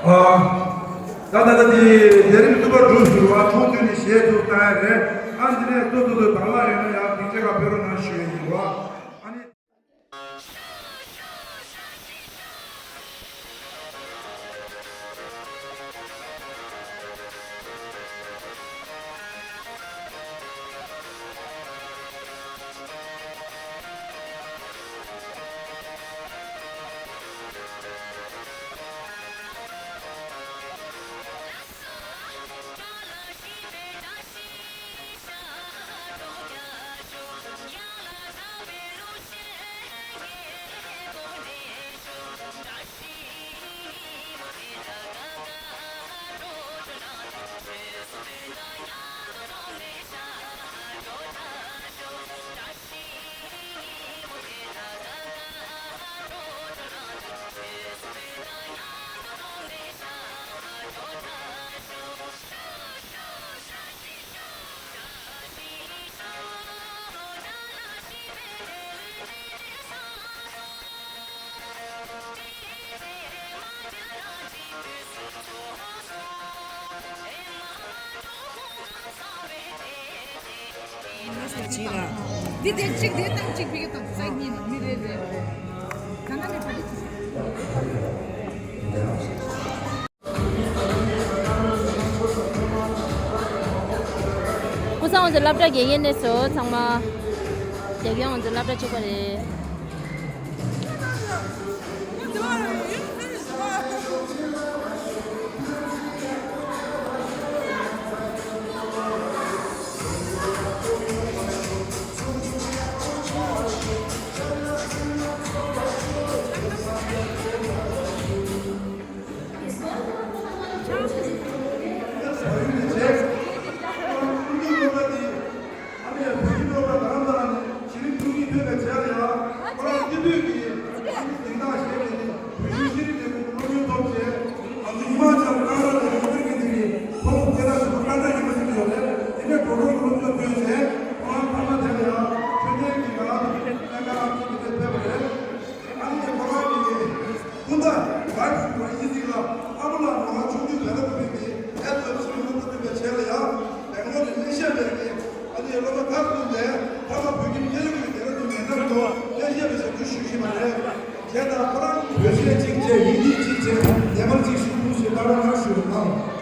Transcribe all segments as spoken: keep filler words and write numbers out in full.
ཨ། ད་ད་ད་དེ་ལས་རིམ་གསུམ་པ་འགྲོ་ཟེར་བ་ཚོགས་དུས་ནས་ཞལ་དུ་བཏང་ཡ་རེད། ཨ་འདི་ནས་སོ་སོ་སོ་དང་བ་ཡོད་ན་ཡང་སྡིངས་ཆ་ག་ཕེབས་རོགས་གནང་ཞུ་ཡ་ཡིན་བ། ཨ་ནི། འདི་དེ་གཅིག་དེ་དང་གཅིག་ཕ་གི་དང་ས་གཉིས་ནས་མི་རེ་རེ་རེ། ད་ན་ནི་ཕ་གི་གཅིག་ཀུན་བཟང་ང་ཚོའི་སློབ་གྲྭ་དགེ་རྒན་ནས་སུ་ཚང་མ་དགེ་རྒན་ང་ཚོའི་སློབ་གྲྭ་གཅིག་པ་རེད། ཨ་ནི་བོད་ཀྱི་སློབ་གྲྭ་དང་དང་ནས་གཞི་རིམ་ཐོན་སྐྱེད་ཐོན་པའི་གྲས་ལ་ཡང་ཁོ་རང་སྐྱེས་དུས་ཀྱི་ཨ་ནི་གཟེངས་རྟགས་བཞེས་ནས་ནི་བོད་གཞུང་ཤེས་རིག་ལས་ཁུངས་ཀྱི་སློབ་ཡོན་ཐོབ་རྗེས་ང་ཚོ་ཉི་མ་ཆར་ཀ་ར་ནས་ཡོང་གི་འདི་ནི་ཁོང་སྐད་གྲགས་ཆེན་པོ་ཀ་འདྲ་ཡིན་པ་ཞིག་ཡོད་རེད། དེ་ནས་འགྲོ་གྲོན་སློབ་སྦྱོང་ཐོན་རྗེས་ཁོ་རང་ཕ་མ་དེ་ལ་ཡང་འཕྲོད་བསྟེན་གྱི་ནང་ལས་ཀ་རང་བྱེད་ཀྱི་དེ་ཕེབས་པ་རེད། ཨ་ནི་ཁོ་རང་གི་སྤུན་ཟླ་ཝའི་ཕུ་ཝའི་ཡི་ཟིག་ལ་ཨ་མ་ལགས་ནང་ཆུང་དུས་བལ་པོ་བུད་དེ་ཨེ་ཐོབ་ཆེན་མོ་ཐོབ་པའི་ཆེད་ལ་ཡང་སྦེང་ལོར་ནས་ལས་བཤད་པའི་གི་ཨ་ནི་སློབ་མ་ཁག་ཀུན་ནས་ཕ་མ་བོད་ཁྱིམ་སྐད་ཡིག་གི་དེ་ར་དུ་མེད་ན་དུ་ལས་བཤད་པའི་ཟབ་ཞུ་ཞུ་བཞིན་པ་རེད། བྱས་ཙང་ཁོ་རང་བོད་ཆས་གཅིག་བྱས་ཡིན་གཅིག་གཅིག་བྱས་ནེ་པལ་གཅིག་ཞུ་དུས་སུ་ལྟ་བ་ཁག་ཞུ་དང་།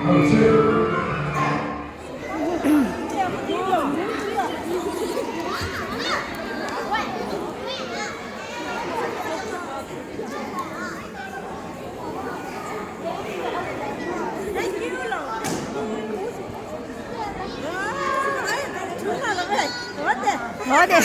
འོ་དེ།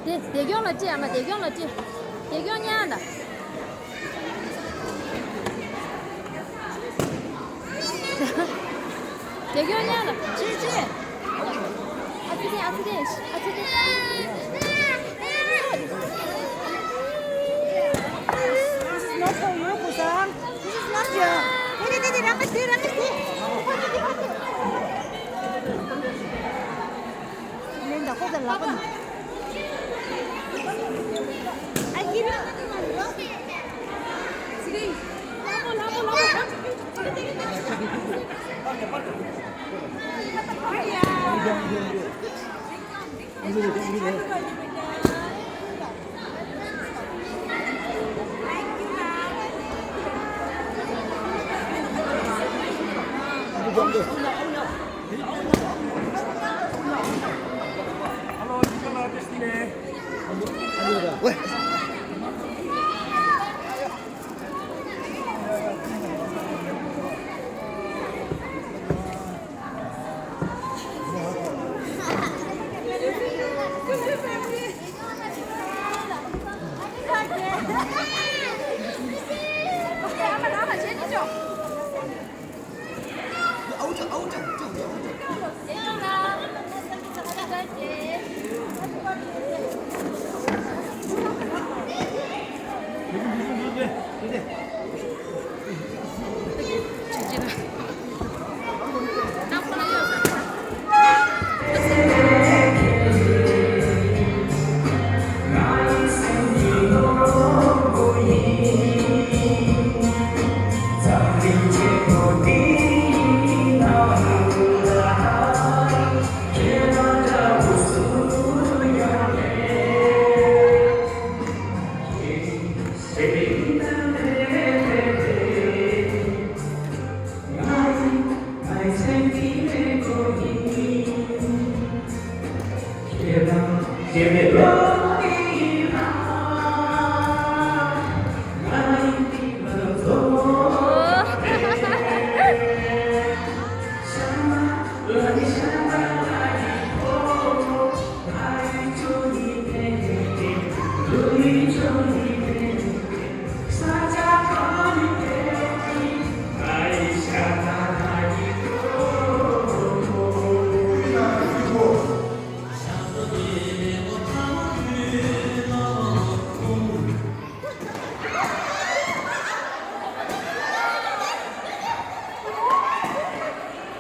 དེ་བདེ་སྐྱོང་ལ་སྤྲད། ཨ་མ་བདེ་སྐྱོང་ལ་སྤྲད། བདེ་སྐྱོང་ཉན་ད། བདེ་སྐྱོང་ཉན་ད། ཅི་ཅི། ཨ་ཙི་ཙི། ཨ་ཙི་ཙི། ཨ་ཙི་ཙི། This is not for you, Kusang. This is not your. དེ་དེ་དེ་དེ། རང་གི་དེ། རང་གི་དེ། ལེན་ད། ཁོ་ད་ལག་པ་ནི། ཨ་ཡིན།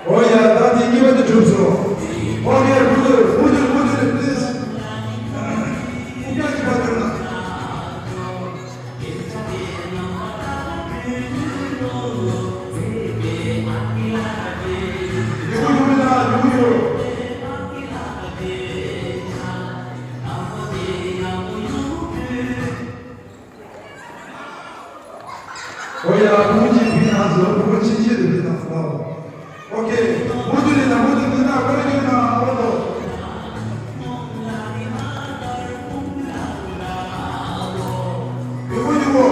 འོ་ཡ། ད་དེ་གཉིས་པ་དེ་གྲུབ་སོང་། ཨོ་ཁེ། མུ་མཐུད་མུ་མཐུད་མུ་མཐུད་པླིས། ཨུ་པྱ་གི་པ་དེར་ན། ཡུ་གུ་ཡུ་གུ་ན་ཡུ་གུ་ཡུ། འོ་ཡ། བུ་མོ་གཅིག་ཕུད་ན་བཟོ། བུ་མོ་ཆུང་ཆུང་དེ་ཕུད་ན་བཟོ། ཨོ་ཁེ། མུ་མཐུད་ལས་ན། མུ་མཐུད་ལས་ན། ཀོ་རེ་ཅོ་ན། ཨོ་ལོ། ཡུ་གུ་ཡུ་གུ།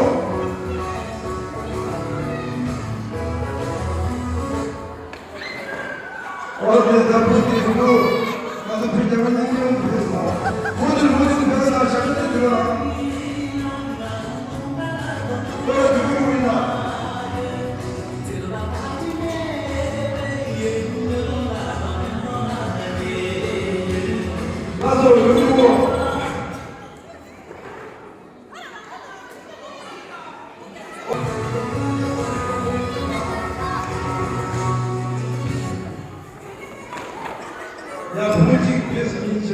ཨོ་དེ་ད་བུ་དེ་བུ་མོ། ང་ཚོ་བུ་རྒྱ་མ་གཉིས་ཀྱང་བུ་དེ་སོང་། མུ་མཐུད་མུ་མཐུད་ཕེབས་ན་ཞབས་ཕྱི་དེ་བྱོས་ལ། ཨོ་དེ་བུ་མོ་ཡིན་ན།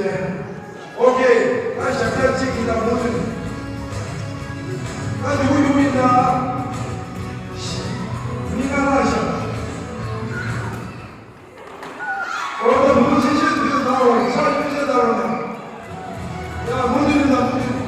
ཨོ་ཁེ། ད་ཞབས་བཀྱག་གཅིག་ཡིན་ན་མུ་མཐུད། ད་མགྱོགས་པོ་མགྱོགས་པོ་ཡིན་ན། མི་ཁ་ལག་ཞབས། ཨོ་ད་མུ་ཆེ་ཆེ་དུས་ད་བར་ཆ་ཆུ་ཆེ་ད་བར་ན། ཡ་མུ་མཐུད་ཡིན་ན་མུ་མཐུད།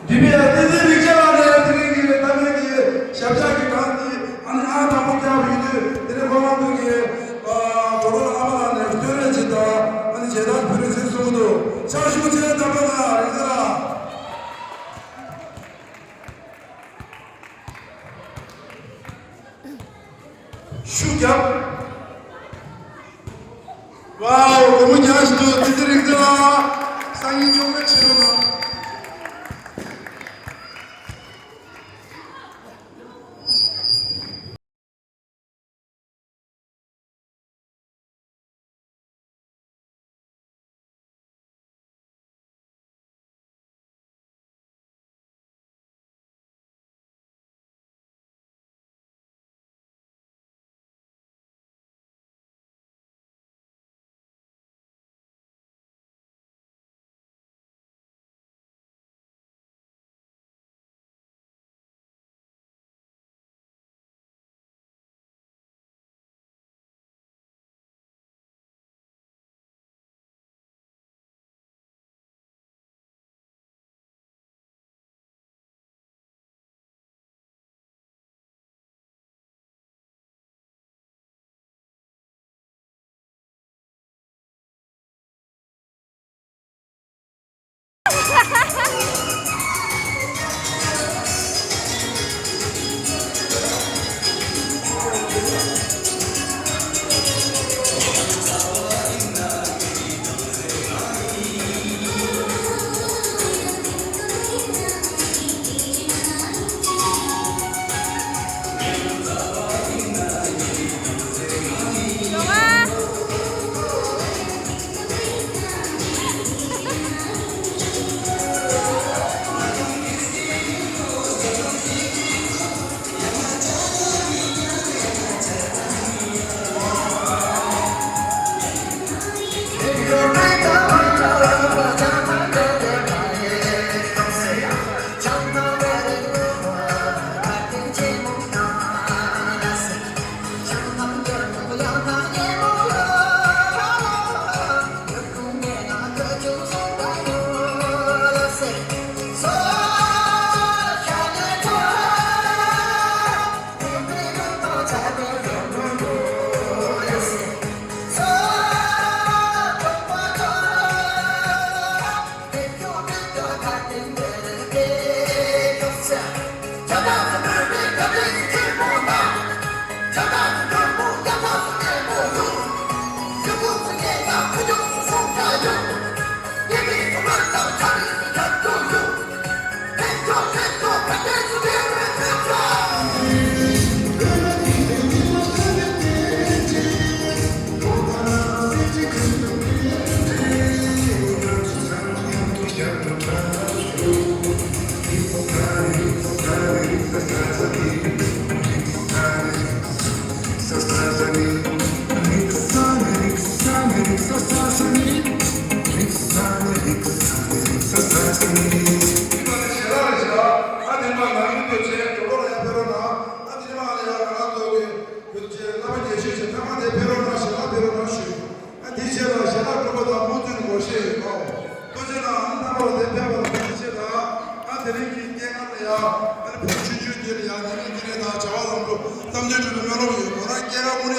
འདི་པའི་བསྟན་འཛིན་རིག་བྱེད་ལགས་ནས་དེ་རིང་གི་ད་ལན་གྱི་ཞབས་བཀྱག་གི་གྲངས་འདི་ཨ་ནི་ཨང་དང་པོ་བཀྱག་ཡོད་དུས་དེ་ནས་ཁོ་རང་ཚོ་གི་ཨ་གྲོགས་པོ་ཨ་མ་ལགས་ནས་སྟོན་རེ་བྱེད་དང་ཨ་ནི་བྱེད་སྟངས་ཕུལ་རེ་ཟེར་གསུང་གི་འདུག་ཕྱག་ཤུགས་ཆེ་དམ་པ་ལགས། རིག་བྱེད་ལགས། ཤུགས་རྒྱབ། ཝའོ། སྒོར་མོ་རྒྱག་བཞིན་འདུག་དེ་ཚེ་རིག་འཛིན་ལགས། སང་ཉིན་ཆོག་པ་བྱེད་རོགས་གནང་།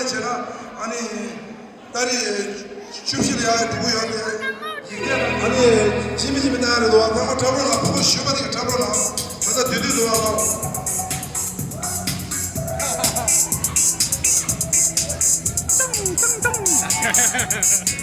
བྱས་ན་ཨ་ནི་ཏ་རིག་བཅུ་བཞི་ལ་ཡར་འགྲོ་གི་ཡོད་དེ། ཡིག་ཚད་ཨ་ནི་ཇི་མི་ཇི་མི་བཏང་ཡ་རེད་འདུག་ཨ་ཚང་མ་འཁྲབ་རོགས་གནང་། ཕྲུ་གུ་གཞོན་པ་དེ་ག་འཁྲབ་རོགས་གནང་། ད་ལྟ་དུས་དུས་འདུག་ཨ་ལོ། ཏང་ཏང་ཏང་།